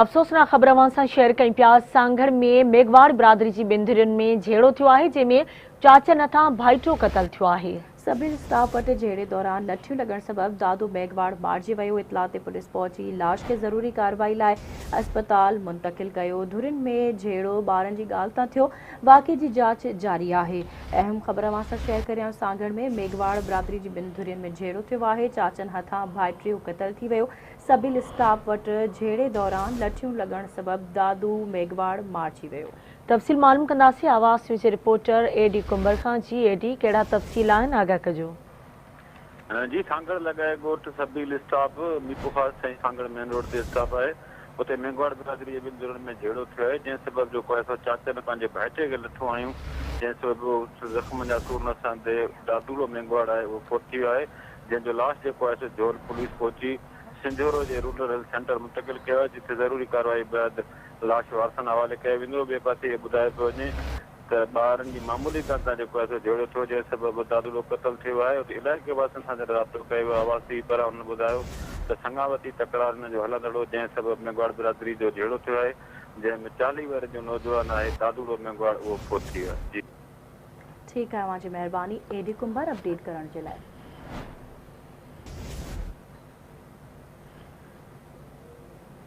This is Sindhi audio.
افسوسناڪ خبر اوهان سان شيئر ڪيون پيا، سانگهڙ ۾ ميگهواڙ برادري جي ٻن ڌرين ۾ جهيڙو ٿيو آهي، جنهن ۾ چاچن هٿان ڀائٽو قتل ٿيو آهي. سبيل اسٽاپ وٽ جهيڙي دوران لٺيون لڳڻ سبب دادو ميگهواڙ مارجي ويو، اطلاع تي پوليس پهچي لاش کي ضروري ڪارروائي لاء اسپتال منتقل ڪيو، ڌرين ۾ جهيڙو ٻارن جي ڳالهه تان ٿيو، واقعي جي جاچ جاري آهي. اهم خبر اوهان سان شيئر ڪريان، سانگهڙ ۾ ميگهواڙ برادري جي ٻن ڌرين ۾ جهيڙو ٿيو آهي، چاچن هٿان ڀائٽيو قتل ٿي ويو، سبيل اسٽاپ وٽ جهيڙي دوران لٺيون لڳڻ سبب دادو ميگهواڙ مارجي ويو. تفصيل معلوم ڪنداسين آواز نيوز جي رپورٽر اي ڊي ڪنڀر کان جي اي ڊي ڪهڙا تفصيل آهن آگاهه ڪجو. جي سانگهڙ لڳائي ڳوٺ Sabeel stop Mirpurkhas ۽ Sanghar main road تي اسٽاپ آهي اتي ميگهواڙ برادري جي ٻن ڌرين ۾ جهيڙو ٿيو آهي جنهن سبب جيڪو آهي سو چاچن پنهنجي ڀائٽي کي لٺون هنيون جنهن سبب زخمن جا سور نه سهندي دادوڙو ميگهواڙ آهي اهو فوت ٿي ويو آهي جنهن جو لاش جيڪو آهي سو جهول پوليس پهچي سنجهورو جي رورل هيلٿ سينٽر منتقل ڪيو آهي جتي ضروري ڪارروائي بعد لاش وارثن حوالي ڪيو ويندو ٻئي پاسي اهو ٻڌايو پيو وڃي ته ٻارن جي معمولي ڳالهه تان جيڪو آهي سو جهيڙو ٿيو جنهن سبب دادلو قتل ٿيو آهي اتي علائقي واسين سان جڏهن رابطو ڪيو ويو آواسي پاران انهن ٻڌايو ته سڱاوتي تڪرار هن جو هلندڙ هو جنهن سبب ميگهواڙ برادري جو جهيڙو ٿيو آهي جنهن ۾ 40 ورهين جو نوجوان آهي دادوڙو ميگهواڙ اهو فوت ٿي ويو آهي جي. ٺيڪ آهي اوهان جي مهرباني اي ڊي ڪنڀر اپڊيٽ ڪرڻ جي لاء.